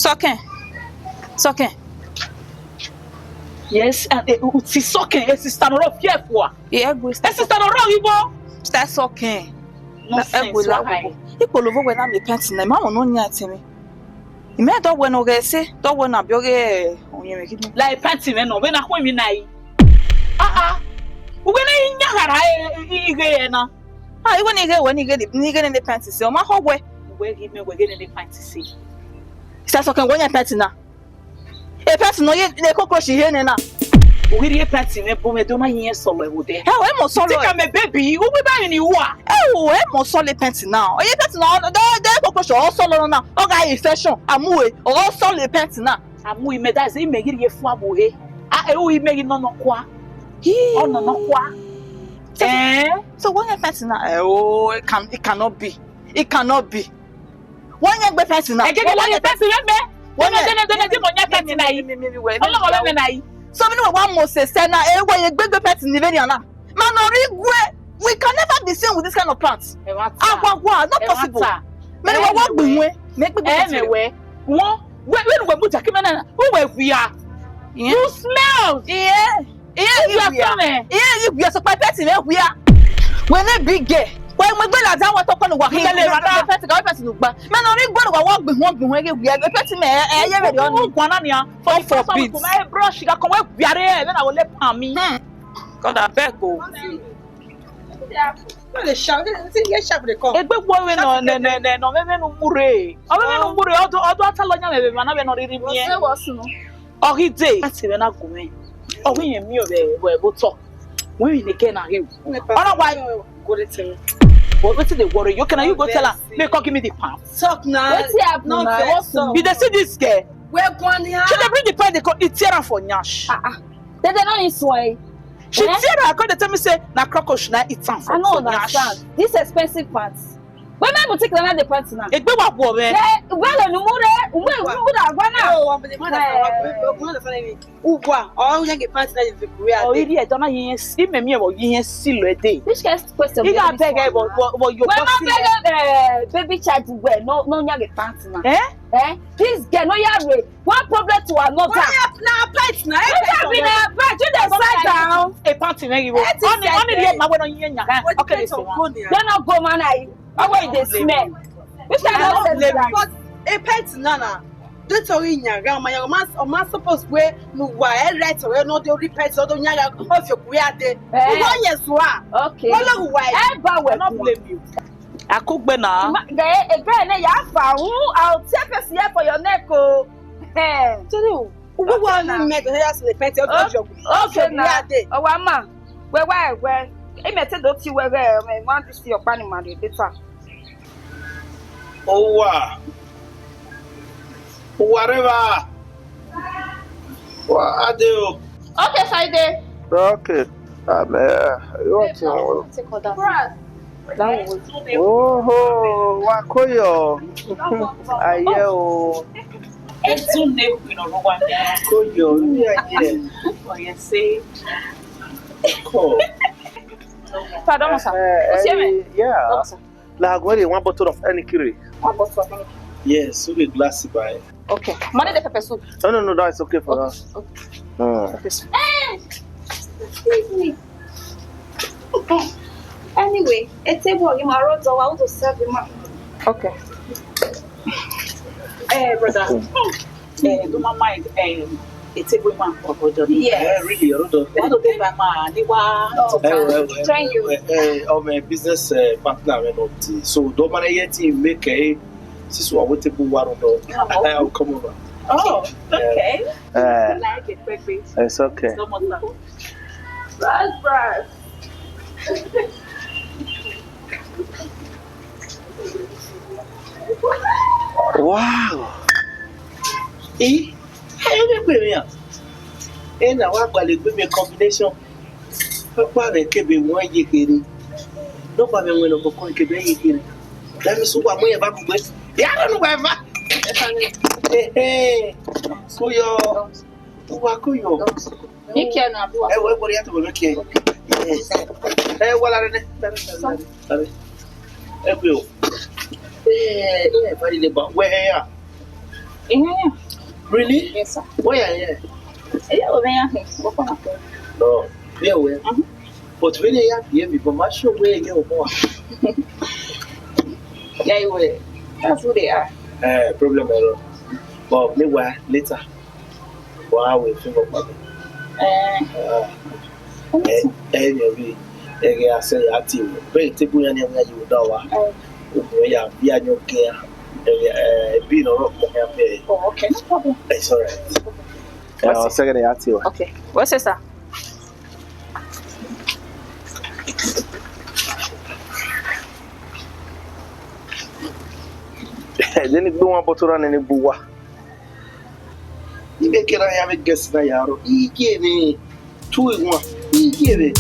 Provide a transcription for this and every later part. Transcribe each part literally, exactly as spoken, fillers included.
Sọkẹn. Sọkẹn. Yes, and, eh, u ti Sọkẹn, eh, sister nọ rọ fiẹ fua. Yeah, good. Eh, sister nọ rọ ghi bo. Sister Sọkẹn. Nonsense, why? Ikpolo vbe wẹ na miẹn pẹnti na, ma wọn nọ yan ẹtin mwẹ. Imẹ dọ wẹ ne ọ ghẹ ẹse, dọ wẹ na biẹ ọghe ọyẹnmwẹ gidi. La pẹnti mwẹ nọ, vbe na khuẹn emwi na yi. Ah, ah. Uwẹ ne I yan khara ighe ẹre na. Ah, ighe ne ighe wẹ ne ighe ne, ne ighe ne pẹnti se, ọ ma khọ wẹ. Uwẹ ghi mẹ wẹ ghe ne pẹnti se. Sister Sọkẹn wẹ yan pẹnti na. E pẹnti nọ ye, e cockroach ihe nẹ na. U ghi rhie pẹnti mwẹ bu mwẹ do na yin sọlọ ẹvbo dẹ. Ẹ o, ẹ mọ sọlọ. Take am, baby, u ghi ba emwi ni ua. Ẹ o, ẹ mọ sọlọ pẹnti na. Ọ ye pẹnti na, dẹ, dẹ cockroach ọ sọlọ na. Ọ gha infection, a mu e, ọ sọlọ pẹnti na. A mu imẹ da zẹ imẹ ghi rhie fua vbe ore. A, ẹ o, imẹ ghi nọ nọkua. Hii. Ọ nọ nọkua. So, eh? So, wẹ yan pẹnti na? Ẹ o, it can, it cannot be. It cannot be. Wẹ yan egbe pẹnti na. Ẹ gẹgẹ wẹ yan pẹnti mwẹ mẹ. Wẹ yan dene dene di mo yan pẹnti na yi. Mi, mi, mi, wẹ, ọlọghọ mwẹ na yi. So, mi ni wẹ wa mọ sẹ sẹ na, ẹ wẹ ye egbe egbe pẹnti ni vbe nian na. Ma nọ rre igue, we can never be seen with this kind of pants. Ẹ wa ta. Agwagwa, not possible. Ẹ wa ta. Mẹ ni wẹ wa gbin wẹ, mẹ gbin pẹnti wẹ. Wọ́n, wẹ, wẹ, wẹ, mu jaki mẹ na, wẹ wia. Yeah. You smell. Yeah. Iye ghi wia. Iye ghi wia, so pa pẹnti mwẹ wia. Wẹ ne big girl. Wẹ mu egbe ladian wa tọkọ ne uwa khin. Lele, lele, madam. Pẹnti ka pẹnti ne ugba. Mẹ nọ rre igue ne uwa wa gbihun gbihun ghi wia. Pẹnti mwẹ, ẹ, ẹ, ye vberriọ ni. Guan na nian. God forbid. Mẹ brush ga kọn wẹ wia re, ẹ, vbene a wo le pan mi. Hmm. God, abeg o. Why dey shout? Wetin get sharp dey come? Egbe wo vbe nọ, nọ, nọ, nọ, nọ, vbe vbe ne u mu rre. Ọ vbe vbe ne u mu rre, ọ do, ọ do a ta lọ yan vbe vbe na vbe nọ rhirhi miẹn. What's wrong? Ọ ghi dee. A ti vbe na gu mwẹ. Ọ ghi yẹn miẹn vbe, vbe, vbe otọ. When you dey get na him. Ọ na wa. Go dey tell me. But wetin dey worry you? Can you go tell her? Make her give me the pants. Talk na. Wetin happen na? What's wrong? You dey see this girl? Where Gwani? She dey bring the pants, dey come, e tear am for nyash. Ah, ah. They, they no need swear. She tear am, come dey tell me say na cockroach na eat am for, I no understand. This expensive pants. Where my boutique na the pants na? Egbe wa wo me. Yeah, well, no more, no more, no more, no more. Oh, I'm the man that's not, no more, no more. Uwa, oh, you get pants like the Korea. Oh, idiot, don't you see me, me, oh, you see lo day. Which kind of question? You got beg, eh, what, what, what your boss? Well, my beg, eh, baby child, well, no, no, you get pants na. Eh? Eh? This girl, no, you have one problem to another. What happened? Now, pants na. What happened now? Pants, you dey side down. A pants na, you. Only, only the man wey no yin nya. Okay, this one. They no go man, I. Oh, wait, they smell. Which kind of nonsense is that? But a pants na na. Don't tell me nya, grandma, your man, your man supposed to wear no wear right away, no the repent, so don't nya of your wear day. Eh. Who want yes wa? Okay. Wọ́n lọ wá ẹ. Ẹ bá wẹ̀. I don't blame you. Akugbe na. Ma, guy, a guy na ya fa. Who? I'll tear face here for your neck, oh. Eh. Tell you. Who want me to hear us the pants of your, okay na. Ọwa ma. Wẹ wa ẹwẹ. Ime te do ti wẹ ghẹ, me want to see your funny man later. Owa. Owa reva. Wa ade o. Okay, Saide. Okay. I'm here. You want to? Take all that. Bros. That one. Oho, wa koyo. Aye o. Etu ne ku no wa. Koyo, ni aye. Oh, you see. Cool. Pardon, sir. Eh, you see me? Eh, yeah. Okay, sir. Like, what do you, one bottle of any kiri? One bottle of any kiri. Yes, we get glass by. Okay. Money the pepper soup. No, no, no, that's okay for us. Okay. Mm. Okay, sir. Eh! Excuse me. Anyway, a table, you might roll, so I want to serve the man. Okay. Eh, brother. Eh, do my mind, eh, a table man for Jordan. Yes. Eh, really, you know. What do they buy, man? They want to buy. Thank you. Eh, eh, eh, my business, eh, partner, we not. So, do man yet make a, since we are waiting for one of them. Oh. I'll come over. Oh, okay. Eh, like it, quick, quick. It's okay. So much love. Bros, bros. Wow. Eh? Ẹ, ẹ, ẹ, ẹ, ẹ na wa gbalẹ gbe mi combination. Ọkpa rẹ kebe wọn ye kere. Nọkpa rẹ wọn lọkọ kebe ye kere. Dami su wa mu yẹn ba kugbe. Ya rọ nu wa va. Ehe. Kuyo. Wa kuyo. Ike na bua. Ẹ wẹ, ẹ wẹ ya to wẹ ke. Ẹ wala rẹ nẹ. Ẹ wẹ o. Ẹ, ẹ ba ile ba. Wẹ ya. Yeah. Really? Yes, sir. Where are you? Yeah, over here. Go for my phone. No, yeah, well. Uh-huh. But when you have the baby, but my show where you go. Yeah, you will. That's who they are. Eh, problem, eh, but meanwhile, later. Wa wẹ finger kpa mẹ. Eh. Ah. Eh, eh, mi ovbi, ẹghẹ a sẹ ya tie wẹ. Bẹghe table ya ni a ya ye odẹ wa. Eh. Okhuo ya via ni ogian. Eh, eh, bi nọ rọ kpọ ya bẹ. Oh, okay, no problem. It's all right. Eh, ọ sẹ ẹghẹ ne ya tie wẹ. Okay. What's it, sir? Ẹdẹ ni gbe wan bọtọ ra nene gbe uwa. Ighẹ kẹrẹ a ya vbe guest na ya rrọọ, iye ne tu iwan, iye vbe.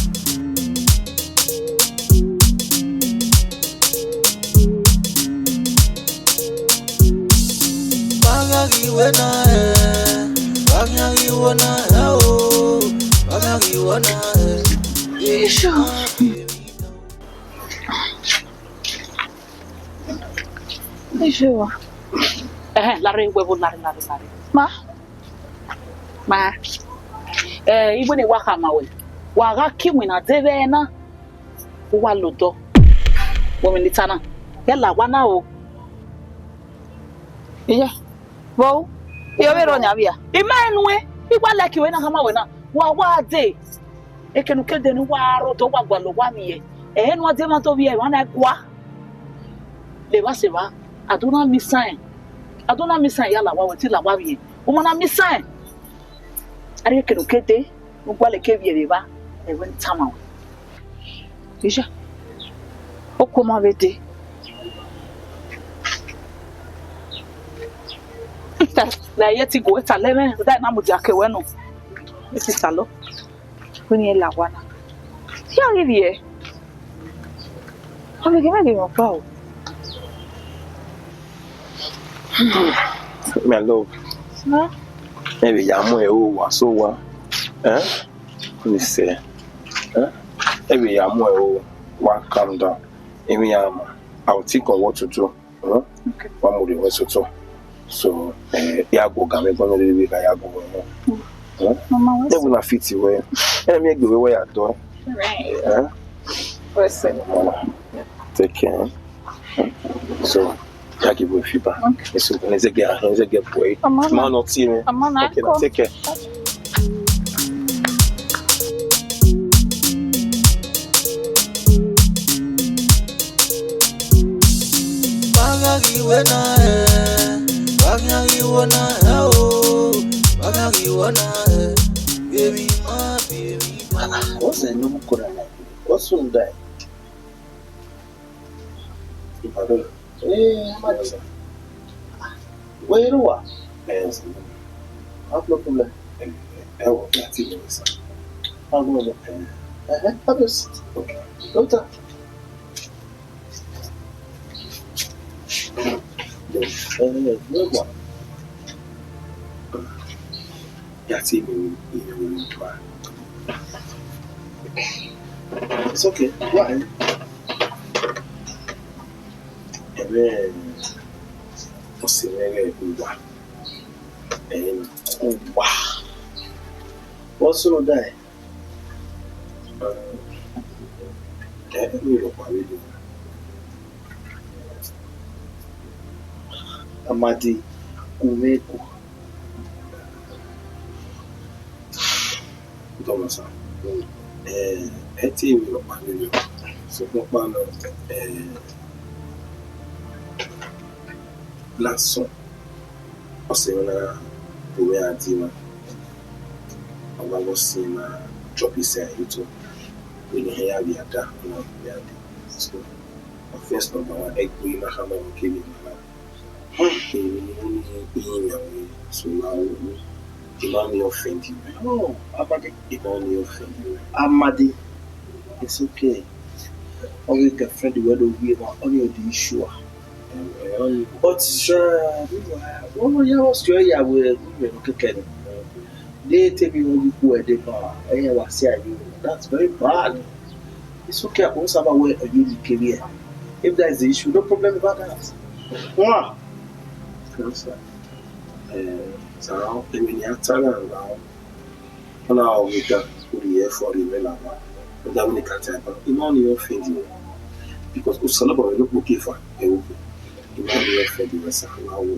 Bagha ghi wẹ na ẹ, bagha ghi wẹ na ẹ o, bagha ghi wẹ na ẹ. Sure. Ẹhẹn, larre, wẹ vbo larre, larre, larre. Ma. Ma. Eh, iwẹ ne wa khama wẹ, wa gha ke iwinna dee vbe ẹre na, u wa la odọ. Wẹ vbe ne I ta na, ya la owa na o. Iye. Vbo? Iye, vbe rọ yan vbia? I ma rẹn nuẹn, I wa like wẹ na khama wẹ na. Wa wa dee. Ekenukede ne uwa rre odọ, wa gualọ owa miẹn. Ẹre ne uwa dee mwa do vbiẹ, emwa na gua. Levba sẹ evba, a do na miss am. A do na miss am ya la owa, wẹ te la owa vbiẹ. U ma na miss am. A rhie ekenukede, u gualọ ke vbiẹ vbe evba, ẹvbo ne I tama wẹ. Iya, okuo ma vbe dee. Na ye ti gu wẹ talọ ẹmwẹ, da na mudia ke wẹ nọ. Ẹ ti talọ. Vbene irẹn la owa na, ya ghi rhie. Ọ vbe ghe mwẹ ghe mwẹ ọkpa o. My love. Huh? Ẹ vbe ya mu ẹre owa, so wa. Eh? Listen. Eh? Ẹ vbe ya mu ẹre owa, calm down. Emwi ya ma, I will think on what to do. Hmm? Okay. Wa mu rhie wẹ sotọ. So, eh, ya gu ogan mwẹ, gbọmọ rere vbe gha ya gu wẹ. Hmm? Mama, what's... Ẹ wẹ na fit wẹ. Ẹ mi egbe wẹ ya dọ. Right. Eh? What's it? Mama, take care. Hmm? So, ya give me fever. Okay. It's okay. It's a girl. It's a girl boy. Mama, man, not see me. Mama, okay, now take care. Bagha ghi wẹ na ẹ, bagha ghi wẹ na ẹ o, bagha ghi wẹ na ẹ, baby, my baby. Ah, what's the name of Corona? What's wrong, guy? Ipadon. Eh, Amadi. Where you are? Eh, sir. Have no problem. Eh, eh, eh, what, what you mean, sir? Have no problem. Eh, eh, have a seat. Okay. Doctor. Eh, eh, no one. Ya ti mi ni ìyẹn wo ló pa. It's okay. Why? Ẹmẹ ọsẹ rẹ rẹ wa. Ẹyin wa. Wọ́n sọ̀rọ̀ dáì. Ẹ ẹ mi rọ̀ pàmì lò. Amadi, kò mẹ kò. Thomas, eh, ẹ ti mi rọ̀ pàmì lò. Sọkún pa nọ, eh, lásán. Ọsẹ na bu mwẹ a di na. Ọ gha vbe ọsẹ na drop isẹ YouTube. Vbene iran ya vbe ada, ọ na vbe a di. So, first number one, ẹgbẹe na khama vbe kevbe emwa na. Emwi ne I rinmwian mwẹ, so na, I ma miẹn offend mwẹ. Oh, Amadi. I ma miẹn offend mwẹ. Amadi, it's okay. Ọ ghi girlfriend wẹ do wiẹ emwa, ọnii ọ di issue a. But, uh, meanwhile, one of your story ya wẹ, we were looking at it. They tell me when we go at the bar, and I was saying, "You, that's very bad." It's okay, I can suffer where you live here. If that is the issue, no problem about that. Wow. Yes, sir. Eh, sa emwi ne a ta na na, ọ na ọ vbe da, u rhie ẹre fọ rhie mwẹ lama. Ọ da vbene ka ta ban, I ma ni offend wẹ, because Osanobua mwẹ ne okpoko efa ẹvbo, I ma ni offend wẹ, sa, wa wo.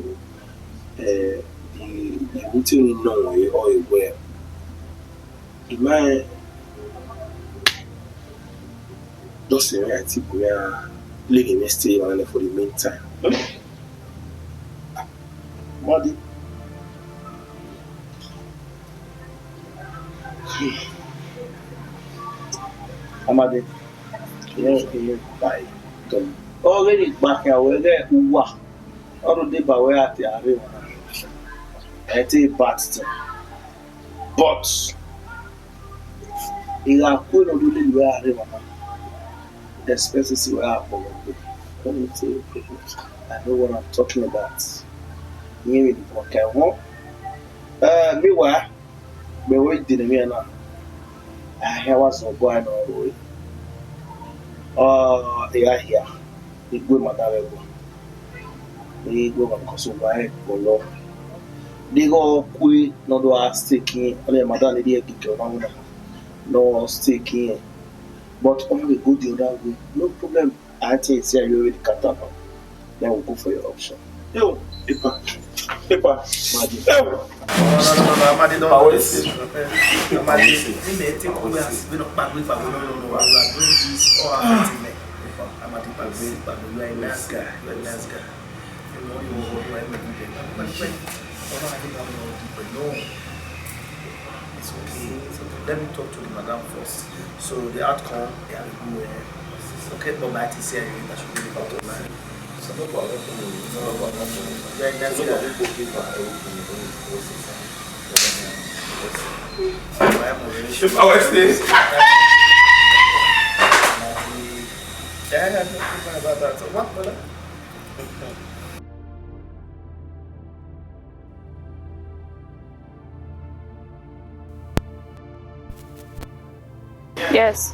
Eh, the, the routine ni nọ ọre, ọ re wẹ, I ma rẹn, just say I take where living next to you and for the meantime. Madi. Amadi. Ẹ, ẹ, bye. Ọ ghe ni gba khian wẹ ghẹ uwa. Ọ rhunmwuda wẹ a te a rre emwa na. Ẹ te bad thing. But I gha kue ne ọ do lele uẹ a rre emwa na, expenses wẹ a kpọlọ gbe. Let me tell you, I know what I'm talking about. Iran vbe ni bọ ka ẹmwẹ. Eh, meanwhile, mẹ wẹ de ne emwi na, a hia wa zọ ọgua nọ ro. Ọ, I gha hia, I gu madam vbe ẹguae. I gu ọmwa because uwa rẹn kpọlọ. Deghẹ ọ kue ne ọ do a stay kin, ọnii madam ni rhie gege ọmwa na, ne ọ stay kin. But ọ ma vbe go the other way, no problem. I think say you already cut up. Then we'll go for your option. Yo, Epa. Epa. Amadi. Yo. No, no, no, no, no, Amadi, don't do this. Amadi, we may take away as we don't back with, but we don't know. We are doing this all our faith in me. Amadi, back with, but you are a nice guy. You are a nice guy. You know, you are, you are a good guy. But, but, but, but, no. It's okay. It's okay. Let me talk to the madam first. So the outcome, yeah, we go, eh, okay, but my T C I, that should be the bottom line. So no problem. No problem. Yeah, that's good. If I was this. Yeah, yeah, no problem about that. So what, brother? Yes.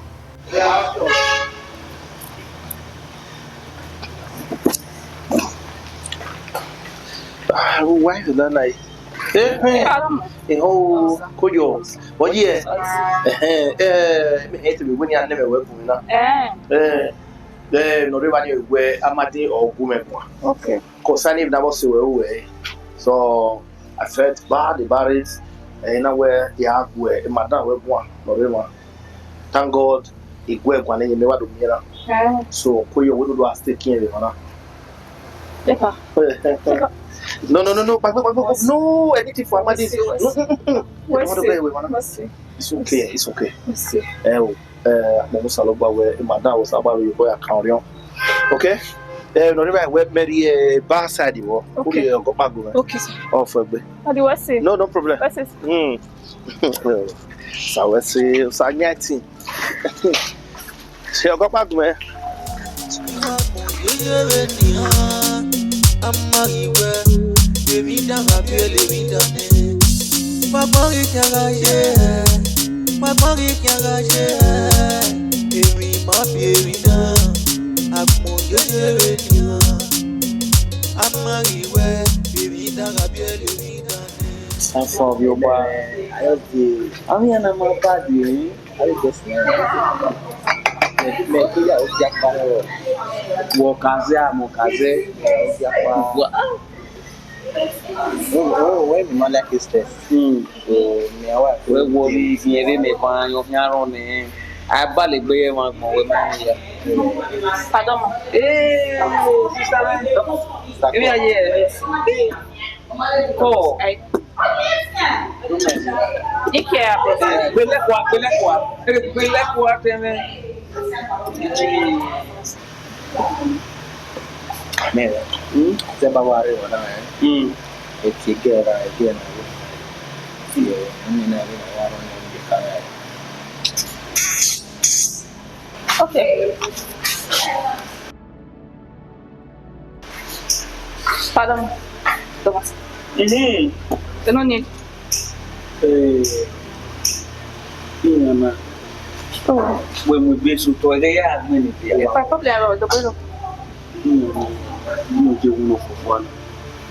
Ah, why is that like? Eh, eh. Pardon? Eh, oh, koyo. Oye. Eh, eh, me hate we when you never work for me now. Eh. Eh, eh, no, they want you where Amadi or Gume. Okay. Concerning that was where we were. So I felt bad about it. And now where you have where madam we one, no, we one. Thank God, he go and me wa do mira. Eh. So, ko yo we do a stay here, man. Epa. No, no, no, no, but, but, but, but, no, anything for Amadi. Mercy, mercy. No, mm, mm, mm. Mercy. Mercy. It's okay, it's okay. Mercy. Eh, oh, eh, mo Osanobua we, madam Osanobua we, you go account, you know. Okay? Eh, no, right, we marry, eh, bar side, you know. Okay. Ogo pa gu, eh. Okay, sir. Off, eh, gbe. What do I say? No, no problem. What's it? Mm. Sa wẹ se, sa yan ẹtin. Se ọgọ pa gun ẹ. Agbọn yeye vbe nian, a ma ghi wẹ, emwi da gha biẹ le emwi da nẹ. Asan ovbi owa, a yo die. Avbe iran na ma bad, eh? A yo just na. Mẹ, mẹ ke ya o dia kpa rẹ. Wọ ka zẹ, a mọ ka zẹ. O dia kpa. O, o, wẹ mi ma like this test. Hmm. So, mi a wa. Wẹ wọ vbe iye vbe mẹ kpa yan khian rrọọ nẹ. A ba le gbe ye mwa gbọn wẹ ma ya. Pardon, ma. Eh, sister, sister. Emi aye. Ko. Ai. Ike ya, bro. Gbele kua, gbele kua. Gbele kua tẹmẹ. Mẹ, hmm? Tẹ ba wa rre wa na, eh? Hmm. Eti gẹ ra, eti na. Ti, eh, mi na, mi na wa run ni ka na. Okay. Pardon, Thomas. Mm-hmm. You no need. Eh, Iyana. Oh. When we be so to the ya, when it be. If I probably have the boy. Mm, mm, you know, for one.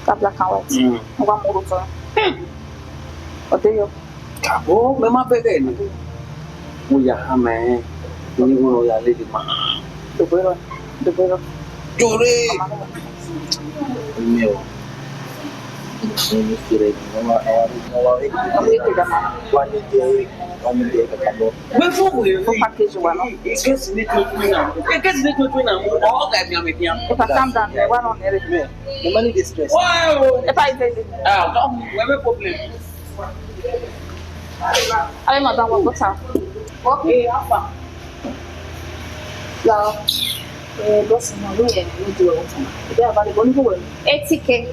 That black and white. Mm. Wa mu rotọ. Ọ de yo. Kabo, mẹ ma bẹghe ne. Mo ya ha mẹ, mo ni wo ya lele ma. Dogbe rọ, dogbe rọ. Jore. Ọma nọ. Emi o. Emi kere, ọma, ọma, ọma, ọma, wa ni de, wa ni de, kakabo. Wẹ fo wẹ. Fo package wa nọ. Ekesi ne tuntun na. Ekesi ne tuntun na. Ọ ga mi ame bian. If I calm down, ẹ wa nọ nẹrẹ. The money dey stress. Wow. If I tell you. Ah, come, we have a problem. Abe madam, wa kota. Okay, how far? La, eh, boss, no, we, we do it. They are available. Eighty K.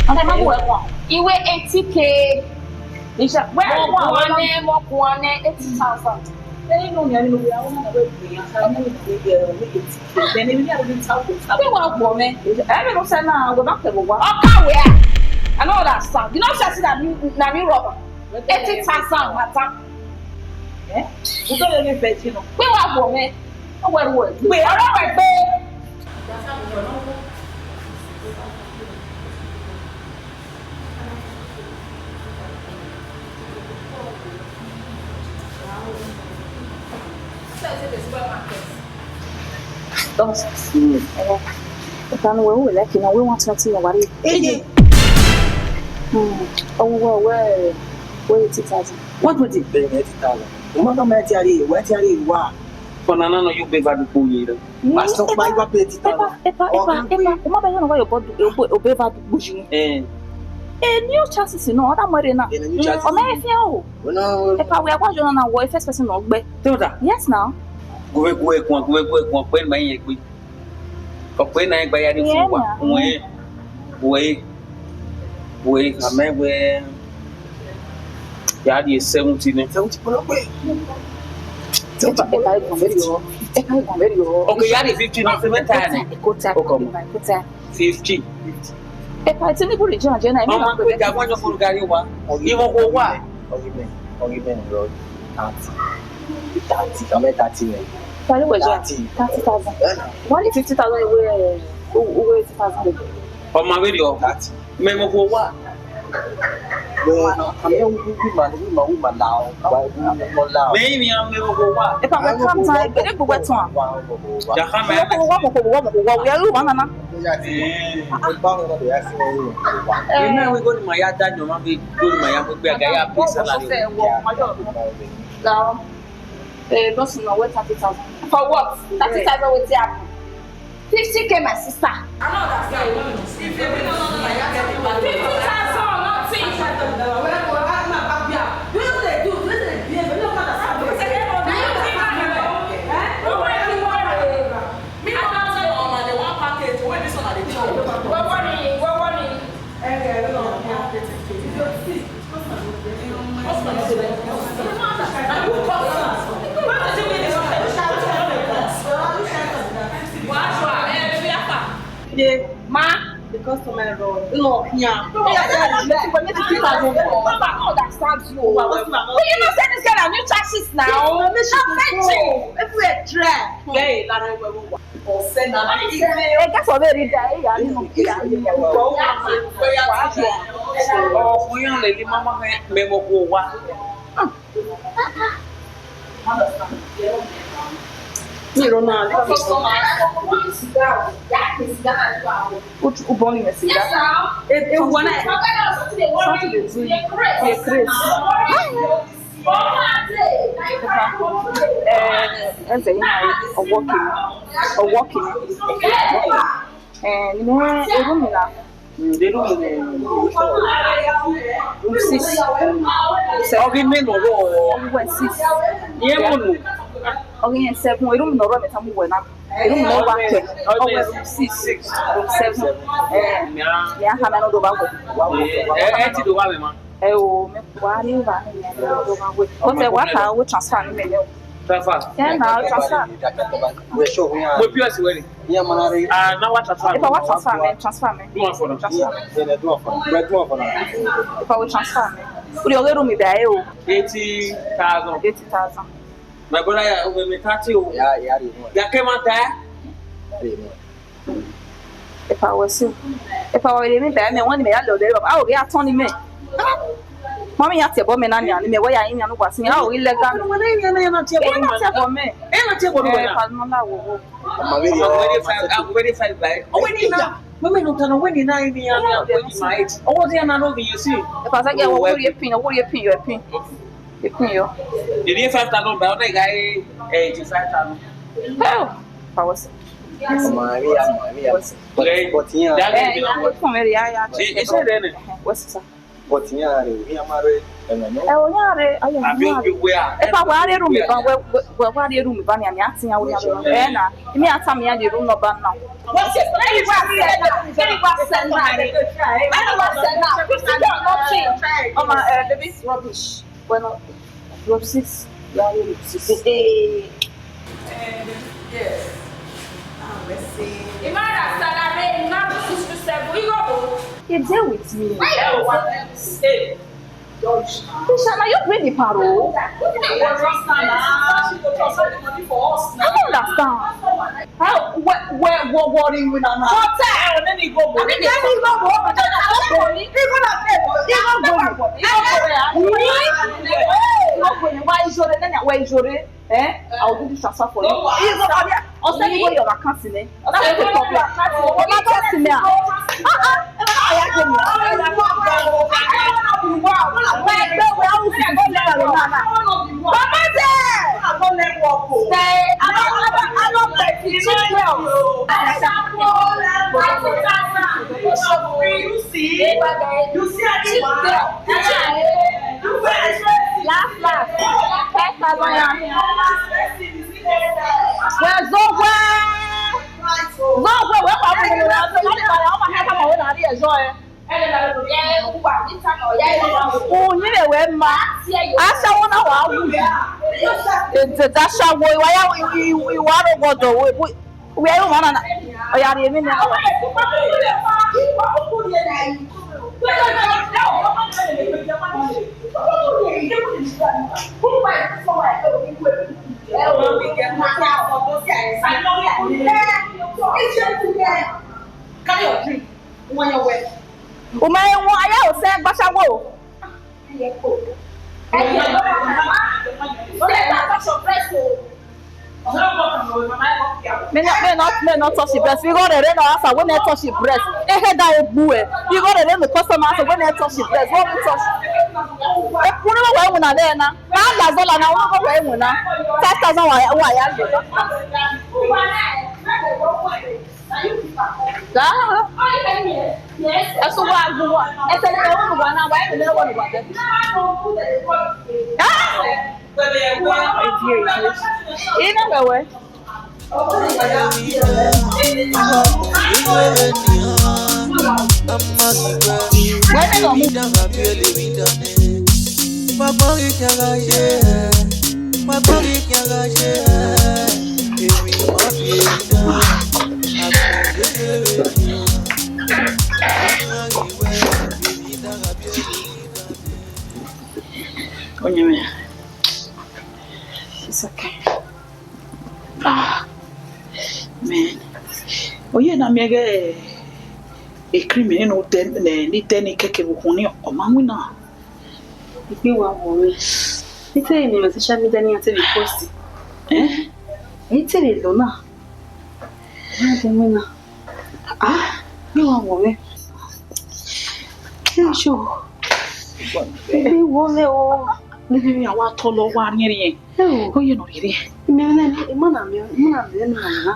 Ọna ma bu ẹkwa. Iwe eighty K. Isha, wẹ mo kua nẹ, mo kua nẹ eighty thousand. Ẹni nọ ni, ẹni nọ ni, àwọn ọmọ náà wẹ gbìyànjú, àwọn ọmọ náà wẹ gbìyànjú. Then emi na really tell you. Abi wa gbọ mẹ. Ẹ bẹ no sẹ na, wẹ ma kẹ vbe owa. Ọ ka wẹ a? I no understand. You know say na me, na me rob am. Eighty thousand matter. Eh? Who told you virgin? Abi wa gbọ mẹ. Ọ wẹ ru ẹ. Gbe, ọrọ wẹ gbe. Boss, mm, eh, ọta ne uwẹ ru like na, wẹ one twenty yẹn wa rre. Ehe. Mm, ọ wẹ, wẹ, wẹ eighty thousand. One twenty? Bẹghe eighty thousand. U ma tama ẹtin a rrie, wẹ ẹtin a rrie wa. Ọna na nọ yo gbe eva dugbo ye rẹ. Pastor, pa iwa pe eighty thousand. Epa, epa, epa, epa, u ma bẹghe ne wa yo obọ du, obọ, obọ eva dugbo yi. Eh. Eh, new chassis nọ, ọ da mu ẹre na. Eh, new chassis. Ọ ma fian o. Wẹ na, epa, wẹ wa yo na, wẹ first person nọ gbe. Te wẹ ta? Yes now. Gu vbe gu ẹguan, gu vbe gu ẹguan, ọkpẹ ne ma rẹn egbe. Ọkpẹ ne a rẹn egbe ya rhie fun uwa. Uwẹ, uwẹ, uwẹ, amẹ wẹ, ya rhie seventy nẹ. Seventy kpọlọ gbe. Seventy kpọlọ. Epa, eguan vberriọ. Epa, eguan vberriọ. Okay, ya rhie fifty nọ, seventy nẹ. Kota, kota, kota. Fifty. Epa, ẹ te ne ibu rre jẹn jẹn na, ẹ ma. Ọma, wẹ da wan yọ fo gari wa. Iwọ wo wa. Ọ ghi mẹ, ọ ghi mẹ nọ thirty. Thirty, ka mẹ thirty nẹ. Thirty wẹ jẹ? Thirty. Thirty thousand. Yeah, na. Why the fifty thousand we, we eighty thousand? Ọma vberriọ. Thirty. Mẹ mọ wo wa. Mẹ, a mẹ wi ma, wi ma, wi ma la o. Wa, wi ma la o. Mẹ, emi a mẹ mọ wo wa. Epa, wẹ calm down, egbe, egbe wẹ tọn. Ja ka mẹ. Mọ ko wa, mọ ko wa, mọ ko wa, wẹ ru wa nana. Ẹ. Ẹ mẹ wẹ go ni ma ya da jọ ma be go ni ma ya mu egbe aga ya pay salary. Now, eh, boss, no, wait thirty thousand. For what? Thirty thousand wetin happen? Fifty K, my sister. I don't understand. If you be no, no, no, no, fifty thousand, nothing. Where go? How my back here? Wetin dey do? Wetin dey behave? You no understand. Wetin dey happen? Eh? Who wey you want? Me, I don tell una, dey one package wey this one I dey chop. Where money? Where money? Eh, eh, no, no, no. Yeah, ma, the customer run. No, yeah. But you know say this kind of new chassis now. Everywhere dry. Hey, Larry, where we Ẹ ga sọ vbe rhie da, ẹ ya rhie nọ, ẹ ya rhie nọ. Ọ, ọ, ọ, ya lele mama hẹ, mẹ vbe ọgua. Mi rọ na, u, u bọ ni mẹ siga. E, e, wa na, something dey do you. You craze. Eh, ẹzẹ yẹn na, ọ working, ọ working. Eh, you know, a room na. Mm, the room, eh, room six. Ọ ghi mẹ nọ rọ. Room six. Yẹn mọ nọ. Ọ ghi yẹn seven, a room nọ rọ mẹ ta mu wẹ na. A room nọ wa kẹ. Ọ wẹ room six, room seven. Eh, ya ha mẹ nọ do ba wẹ. Eh, eh, ti do wa mẹ ma. Ẹ o, mẹ wa ni va ni mẹ do ba wẹ. But ẹ wa ka wẹ transfer ni mẹ nẹ o. Transfer. Yeah, na transfer. Mo P O S wẹ ni. Ah, na wa transfer. If I want transfer, man, transfer, man. Do one for now. Transfer, man. Yeah, yeah, do one for now. Bro, do one for now. If I will transfer, man. What do you get me there, oh? Eighty thousand. Eighty thousand. My brother, yeah, over me thirty, oh. Yeah, yeah, you know. Yeah, came out there. Yeah, you know. If I was you, Epa wa vbe rhie emwi ba mẹ, wẹ ne mẹ ya lele ọdẹ, a o ghi a tọn ni mẹ. Mọmẹ ya tie ẹbọ mẹ na nian, ne mẹ wẹ ya rinmwian ne uwa sin, a o ghi lẹga mẹ. Ẹ na tie ẹbọ mẹ. Ẹ na tie ẹbọ mẹ. Ẹ, pa nọ la wo wo. Ọmọ vbe rhie ọ, ọmọ vbe rhie five by. Ọwẹ ni na. Mọmẹ no tana, ọwẹ ni na rinmwian, ọwẹ ni ma ẹ. Ọwọ dia na ro vbe ye si. Epa sa gẹ, wo rhie pin, wo rhie pin, yo pin. Pin yo. Ẹ rhie five thousand ba, ọ na gha re, eh, eighty-five thousand. Hell, pa wẹ sẹ. Ọmọ vbe ya, ọmọ vbe ya. But, but, yeah. Eh, ya, ya, come here, ya, ya. Ẹ, ẹ sẹ rẹ nẹ. What's that? But yeah, re, iran ma rre ẹmwẹ nọ. Ẹ, o, iran rre, ayo, iran rre. Epa, wa rre room ba, wẹ, wẹ, wa rre room ba, ni, ni a ti yan, o, iran rre. Ẹ na, imi a tama iran the room number now. What is, let me go and send now. Let me go and send now. Let me go and send now. Fifty K or nothing. Ọmọ, eh, baby, rubbish. Bueno, Rob six, ya rre Rob six. Eh, yes. Ah, mercy. Imara salary, imara six to seven. You go, go. You deal with me. Why you want to stay? Tisha, now you bring the paro. I don't understand. How, where, where, what, what do you mean now? Hotel. Let me go. Let me go. Let me go. Let me go. Let me go. Why is your name? Where is your name? Eh? I will do this transfer for you. You go, I'll send you your account, man. I'll send you your account. What account, man? Uh-uh. Mama say, I don't, I don't, I don't like the cheap girls. You see, you see, laugh, laugh. Five thousand naira. Wẹ zogbe. Zogbe, wẹ kwa bu ne ra so na ni ba ya, ọ ma hia kama wẹ na rri ẹzọ ẹ. Uyinmwẹ wẹ ma. Asawo na wa wu. Edede asawo, iwa ya, i, i, iwa ro gọdọ we, we, we ayo mwana na. Ọ ya rhie emwi nẹ. Carry your drink. When you wet. Uma ewon aya osẹ gbasawo. Me no, me no, me no touch the breast. We go there, no, asa, we no touch the breast. Eh, eh, that is bue. We go there, no customer, asa, we no touch the breast. What we touch? E kunu wa emu na there na. Na la zola na, we go wa emu na. Five thousand wa, wa ya. Ga. Ẹsùn wa gu wa. Ẹsẹ̀ ni ẹwọ́n wa na, wa ẹ̀mí ni ẹwọ́n wa bẹ́ẹ̀. Ga. Ina wewe. Wẹ́ẹ̀mí lọ mú. Onyeme. It's okay. Ah, man. Oye na miẹn ghẹ e cream ni no te, ni te ni keke vbe ukhunmwu ni, ọ ma winna. Egbe wa wọ mwẹ. I te vbe miẹn social media ne iran te vbe post. Eh? I te vbe lọ na. Iran te winna. Ah, egbe wa wọ mwẹ. Ke sure. Egbe wọ mwẹ o. Ni vbe a wa tọlọ wa riẹnriẹn. Ẹo. Oye nọ rhirhi. Mẹ, mẹ, mẹ, ima na mẹ, ima na mẹ, ima na mẹ.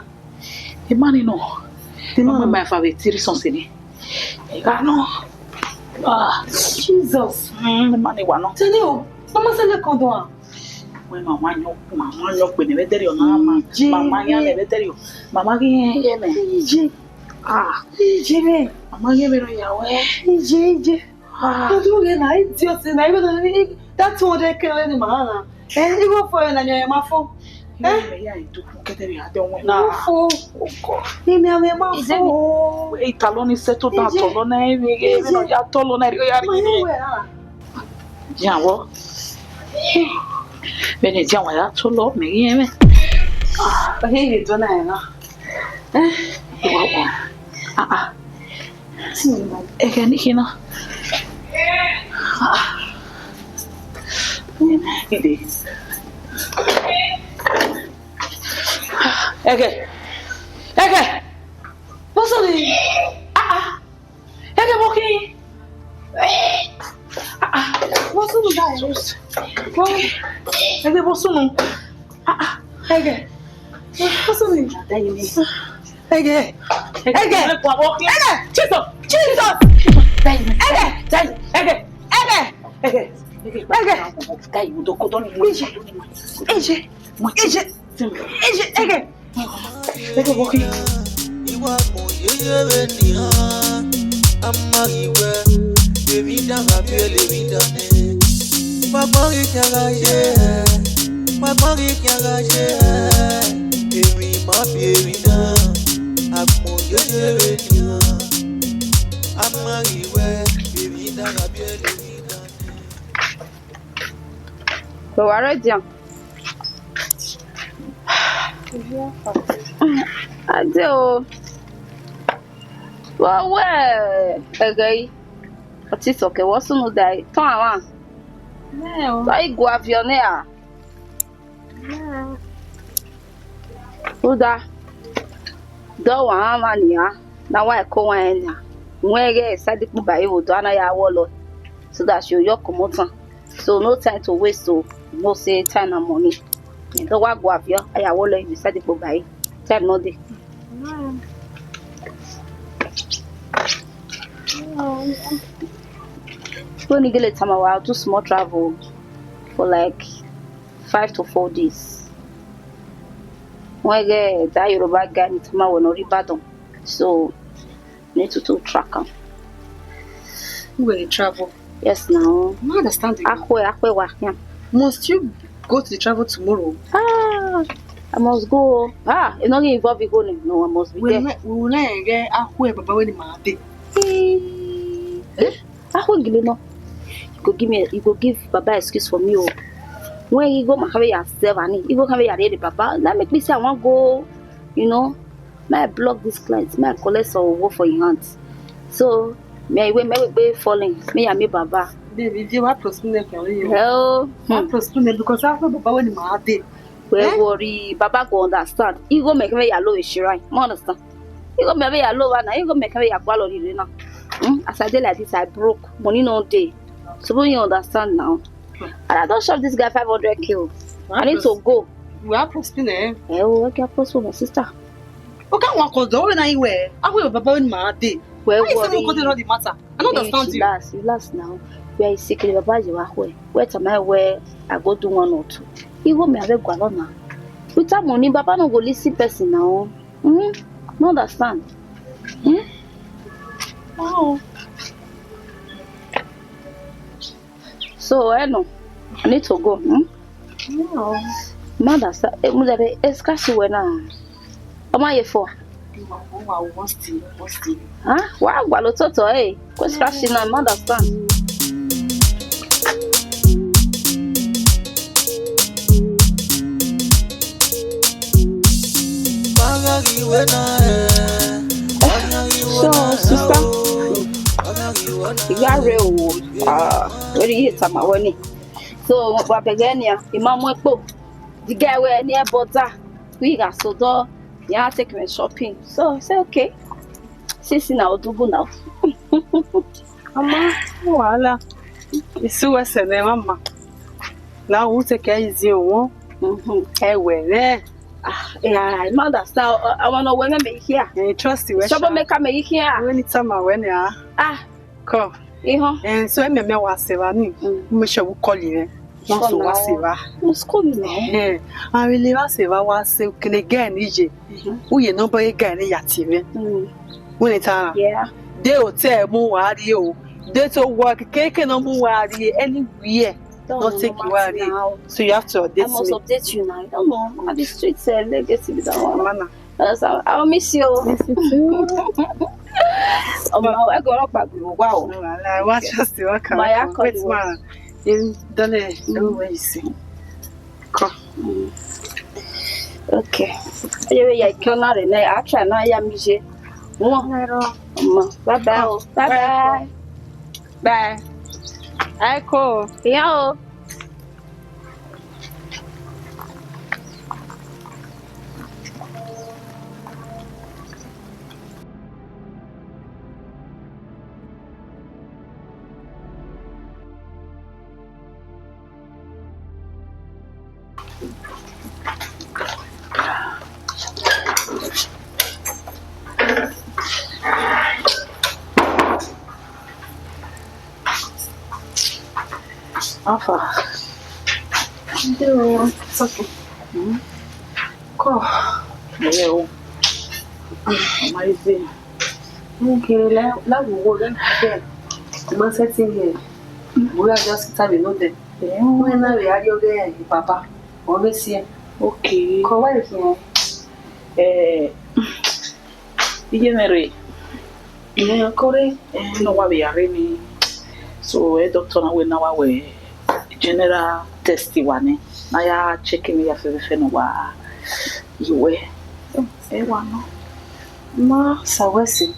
Ima ni nọ. Ima nọ. Ma fa vbe tiri sọn sẹ ni. Ega nọ. Ah. Jesus. Mm, ima ni wa nọ. Tene o, mama sẹ lẹkọn dọn a. Wẹ ma wa yọ, ma wa yọ kpe ne vbe dẹrriọ na, ma, ije, ma wa yan ne vbe dẹrriọ. Ma wa ghi ye mẹ. Ije. Ah. Ije mẹ. Ma wa ye mẹ rọ ya wẹ. Ije, ije. Ah. Ọdún yẹn na, idiot na, even though that two hundred k ni ma na. Eh, even for you na, you ma fo. Eh? Mẹ ya idu kun kẹtẹ vbe a dẹ wọn. Na. Ma fo. Oh God. Ni mẹ, mẹ ma fo. Italọ ni settle down, ije, tọlọ na, ẹ, ẹ, ije, no ya tọlọ na, ẹ, ya ri. Ma ye wẹ a. Yan wọ. Vbene dia wa ya tọlọ, mẹ ghi rẹn mwẹ. Ah, he ye do na na. Eh? Wa wa. Ah, ah. Ẹghẹ ne I khin na. Ẹghẹ. Ẹghẹ. What's up? Ah, ah. Ẹghẹ, vbọ khin? Ah, ah. Vbọ sunu da ẹre? Vbọ, ẹghẹ, vbọ sunu? Ah, ah. Ẹghẹ. Vbọ sunu? Ẹghẹ. Ẹghẹ. Ẹghẹ. Jesus. Jesus. Ẹghẹ. Ẹghẹ. Ẹghẹ. Ẹghẹ. Ẹghẹ. Ẹghẹ. Ẹghẹ. Ẹghẹ. Ẹghẹ, vbọ khin? Iwa mu yeye vbe nian, a ma ghi wẹ, emwi dan gha biẹlẹ emwi dan nẹ. Ma gbọn ghi khian gha ye hẹ, ma gbọn ghi khian gha ye hẹ, emwi ma biẹ emwi dan, a mu yeye vbe nian, a ma ghi wẹ, emwi dan gha biẹlẹ emwi dan nẹ. Wẹ wa rre edian? Ade o. Vbe ọ wẹ ẹghẹ i? Ọtẹn isọkẹ, vbọ sunu da ẹre? Tọn amwa. Nẹ o. Tọ i gua viọ nẹ ra? Nẹ. Rhunmwuda, dọ wa rhan ọmwa nian, ne a wa ẹko wan ẹn nian. Wẹ ẹghẹ side kpo ba ẹre vbe odọ na ya wọlọ, so that she will yọ kọmọ tan. So no time to waste, so no say time na money. Dọ wa gua viọ, a ya wọlọ vbe side kpo ba ẹre. Time no dey. Wẹ ne I gele tama wa, do small travel for like five to four days. Wẹ ẹghẹ that Yoruba guy ni tama wẹ ne ọ rre Ibadan. So, need to, to track am. Who will travel? Yes, now. I don't understand you. Akhuẹ, akhuẹ wa khian. Must you go to the travel tomorrow? Ah, I must go. Ah, you not involve you go. No, I must be there. We will not get akhuẹ baba when ma dey. Eh? Akhuẹ gele nọ. You go give me, you go give baba excuse for me o. When you go, ma have ya serve ani. You go have ya ready baba. That make me say I wan go, you know. May I block this client, may I collect some owo for your hand. So, me I wait, me wait, wait falling. Me and me baba. Baby, you want to postpone it, can you? Hell, Wa hmm. Postpone it because I have baba when ma dey. Well, Eh? Worry, baba go understand. He go make me ya low shrine. You understand? He go make me ya low na. He go make me ya kwalo rire na. Hmm? As I dey like this, I broke. Money no dey. So when you understand now, and I don't shop this guy five hundred k. I need to go. We are postpone it. Eh, oh, okay, postpone, my sister. Okay, wa ko do we na iwe. Akhuẹ baba when ma dey. Well, Why you say we go dey run the matter? I don't understand you. Relax, relax now. We are sick, baba, you are where? Where am I? Where I go do one or two? He go me have a gualona. Without money, baba no go listen person now. Hmm? No understand. Hmm? Oh. So, eh, no. I need to go. Hmm? No. Mother, sir, eh, mother, eh, scarce you were now. Am I for? Huh? Wa gua lo toto, eh. Ko scarce na, mother, sir. So, sister, you got real, uh, very hate my money. So, wa bẹgẹ nian, I ma mu ẹn kpo. The guy wẹ ne border, we got so do, yeah, take me shopping. So, I say, okay. Since na Odugwu now. Mama, no wahala. Isu wẹ sẹ nẹ, mama. Na u take it easy o. Mm-hmm. Ẹ wẹ rẹ. Ah, yeah, I understand. I wanna wẹ me here. Eh, trust you, Troublemaker me here. When it's time, when, yeah. Ah. Come. Ihọn. Eh, so, ẹ mẹ mẹ wa sẹ evba ni. Mm. Make sure we call you, eh. Wọ́n sọ wá sẹ evba. Mo school mi nẹ. Eh, a really wa sẹ evba wa sẹ kene guy ni ye. Mm-hmm. U ye number ye guy ni ya tie mwẹ. Mm. Wẹ ne ta na. Yeah. De hotel mu wa rrie o. De to work, keke no mu wa rrie anywhere. No take you wa rrie. So you have to update me. I must update you now. You don't know. On the streets, uh, legacy be that one. Mana. Yes, I, I'll miss you. Miss you too. Ọmọ, ẹ gọrọ pa gbogbo wa o. No, I, I want just to work out. My uncle. Wait, ma. In dole, everywhere you see. Come. Mm. Okay. Ewe ya ikiona re ne, a try na ya mi je. Bye bye. Bye bye. Bye. Aiko. Yo. Alpha. Yo, it's okay. Hmm? Ko. Yeah, oh. Amazing. Okay, la, la wo wo le de. Ma setting here. We are just time, you know, there. Yeah. Wẹ na vbe a rrie ọghe papa, ọ vbe siẹn. Okay. Ko wa ye khian. Eh, iye mwẹ rre. Mẹ kore. Eh, ne ọ wa vbe ya rre ni. So, eh, doctor na wẹ na wa wẹ general test wa nẹ. Na ya check me ya fẹfẹfẹ ne wa ye wẹ. Eh, wa nọ. Ma sa wẹ si.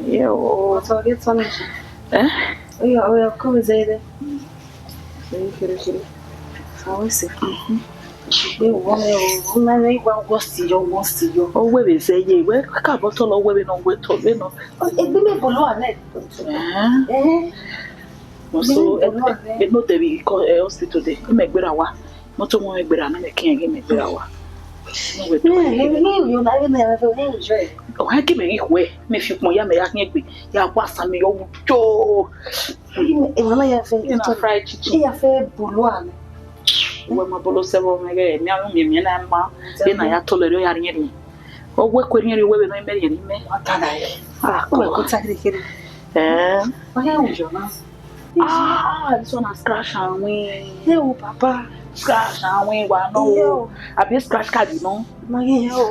Yo. Ọtọ ghe tọ nẹ. Eh? Oya, oya, ko vbe zẹ dẹ. Kere, kere, kere. Sa wẹ si. Mhm. Gbe wọ mẹ o, na ne igua wọ si yọ, wọ si yọ. Ọ wẹ vbe zẹ ye, wẹ ka bọ tọ lọ wẹ vbe nọ, wẹ tọ vbe nọ. Egbe mẹ bolo anẹ. Eh. Eh. Mo so, egbe mẹ bolo anẹ. E no de vbe ko, eh, hospital de. Imẹ gbera wa. Mọto wọn gbera na mẹ kian ghe mẹ gbera wa. Ọ hẹn ghe mẹ ghi khuẹ, mẹ fi ukpọn ya mẹ ya khian egbe, ya wa sa mẹ yọ wu jo. Emwa na ya fẹ, ina fried chicken. Iya fẹ bolo a. Wẹ ma bolo sẹ vbe mẹ ghe, mẹ aro mie mie na ma, de na ya tolọ rẹ ya riẹn riẹn. Ọ wẹ ku riẹn riẹn wẹ vbe nọ mẹ riẹn mẹ. Wa ta na ye. Ah, wẹ ko ta kiri kiri. Eh. Ọ ya wu jọ na. Ah, this one na scratch and win. Ewo, papa. Scratch and win wa nọ o. Abi scratch card nọ. Ma ye o.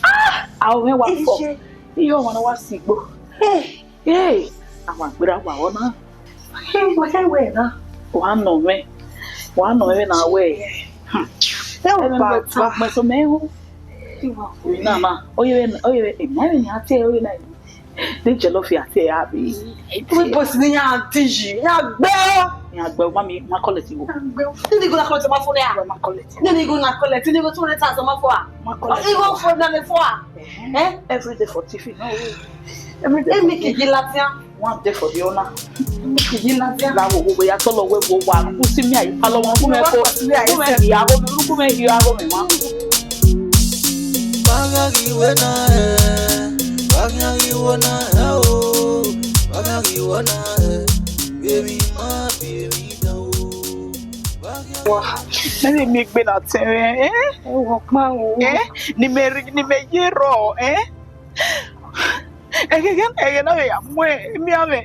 Ah, a o mẹ wa fọ. Iye ọmọ na wa si igbo. Hey. Hey, a wa gbera wa ọ na. Hey, wa ta wẹ na. Wa nọ mẹ. Wa nọ mẹ na wẹ. Hmm. Ewo, papa. Mẹ so mẹ hu. Ewo. Na ma. Oye, oye, e ma ni a te oye na. Ni jollof ya te ya bi. We boss ni ya ti yi. Ya gbe o. Ya gbe o, mami, ma collect igho. Ya gbe o. Ni ni go na collect ma fo ya. Ma collect. Ni ni go na collect. Ni go two hundred thousand ma fo a. Ma collect. Igho fo na le fo a. Eh? Every day for T V. No. Every day. Emi ki gi latia. One day for the owner. Emi ki gi latia. La wo wo ya tolo we wo wa. Ku si mi ayi palo wọn ku me ko. Ku me hi ago mi, ku me hi ago mi ma. Bagagi wena eh, bagagi wena eh, oh, bagagi wena eh, baby, my baby, down. Wa, ne mi gbe na tẹn mwẹ, eh? Ẹ wọ kpa o. Eh? Ni mẹ ri, ni mẹ ye rrọọ, eh? Ẹghẹ, ẹghẹ na vbe ya mu emianmwẹ.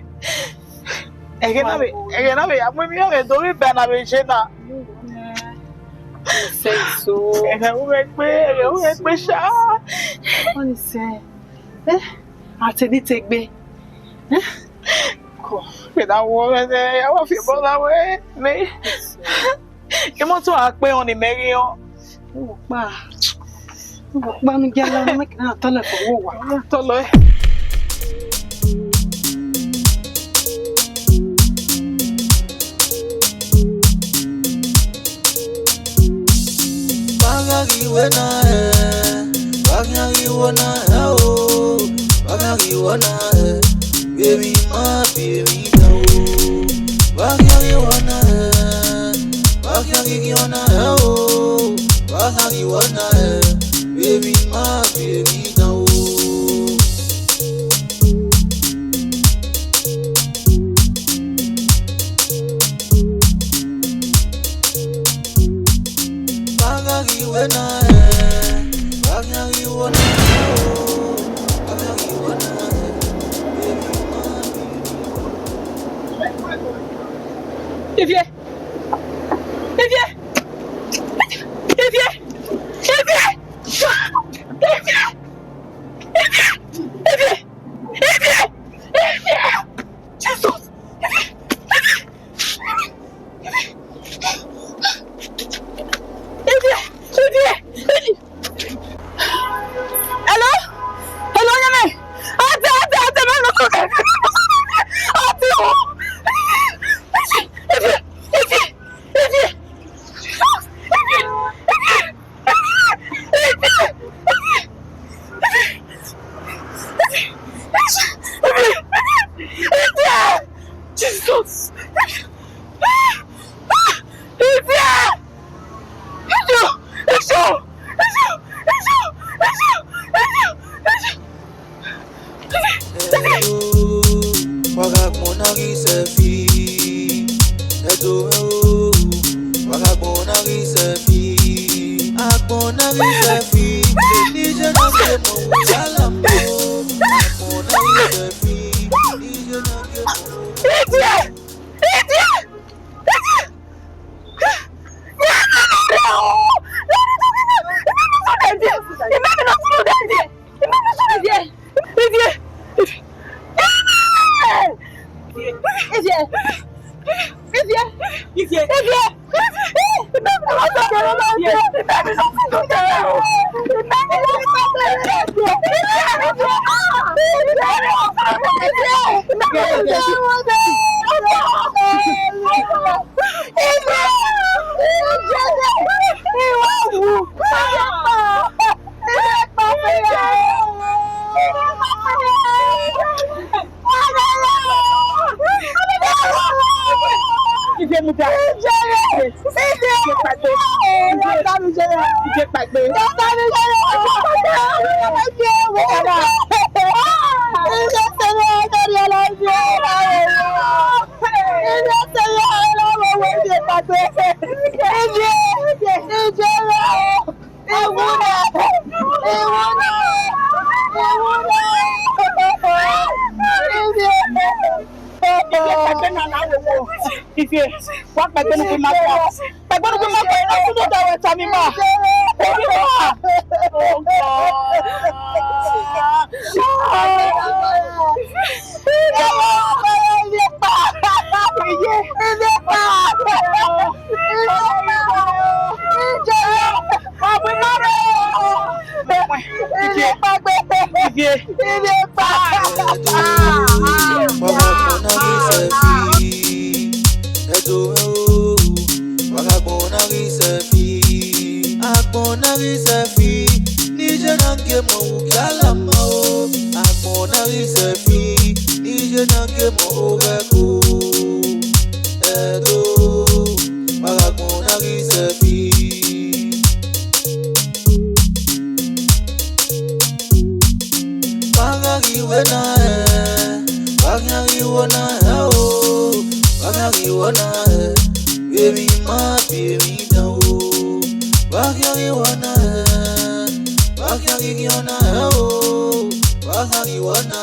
Ẹghẹ na vbe, ẹghẹ na vbe ya mu emianmwẹ do vbe ba na vbe je na. Ẹghẹ u vbe gbe, ẹghẹ u vbe gbe sha. Wani sẹ, eh, a te ni te gbe. Eh? Ko, vbe na wọ mwẹ nẹ, a wa fi ẹbọ na wẹ, mẹ. Imọto a kpe họn ni mẹ ghi họn. Uwọ kpa, uwọ kpa ne u gia la, mẹ ke na tọlọ fo wo wa. Tọlọ ẹ. Bagagi wena eh, bagagi wena eh, oh, bagagi wena eh, baby, my baby, down. Bagagi wena eh, bagagi wena eh, oh, bagagi wena eh, baby, my baby, down. Ivie! Ivie! Ivie! Ivie! Ivie! Ivie! Ivie! Ivie! Jesus! Ivie! Ivie! Ivie! Na ghi sẹfi, agbọn na ghi sẹfi, ne iye na gie mọ vbe yala mọ. Agbọn na ghi sẹfi, ne iye na gie mọ. Idiot! Idiot! Idiot! Iye mudia. Iye kpaegbe. Iye kpaegbe. Iye kpaegbe na na wo wo. Iye, wa kpaegbe ne u ma gba. Kpaegbe ne u ma gba, na tu do da wẹ tama ima. Obi ma. Oh God. Iye. Iye. Wa gha gbọn na ghi sẹfi. Ẹdo, wa gha gbọn na ghi sẹfi. Agbọn na ghi sẹfi, ne iye na gie mọ vbe yala mọ o. Agbọn na ghi sẹfi, ne iye na gie mọ vbe ẹko. Ẹdo, wa gha gbọn na ghi sẹfi. Wa gha ghi wẹ na hẹ, wa gha ghi wẹ na hẹ o, wa gha ghi wẹ na hẹ, vbe emwi ma, vbe emwi dan o. Wa gha ghi wẹ na hẹ, wa gha ghi ghi na hẹ o, wa gha ghi wẹ na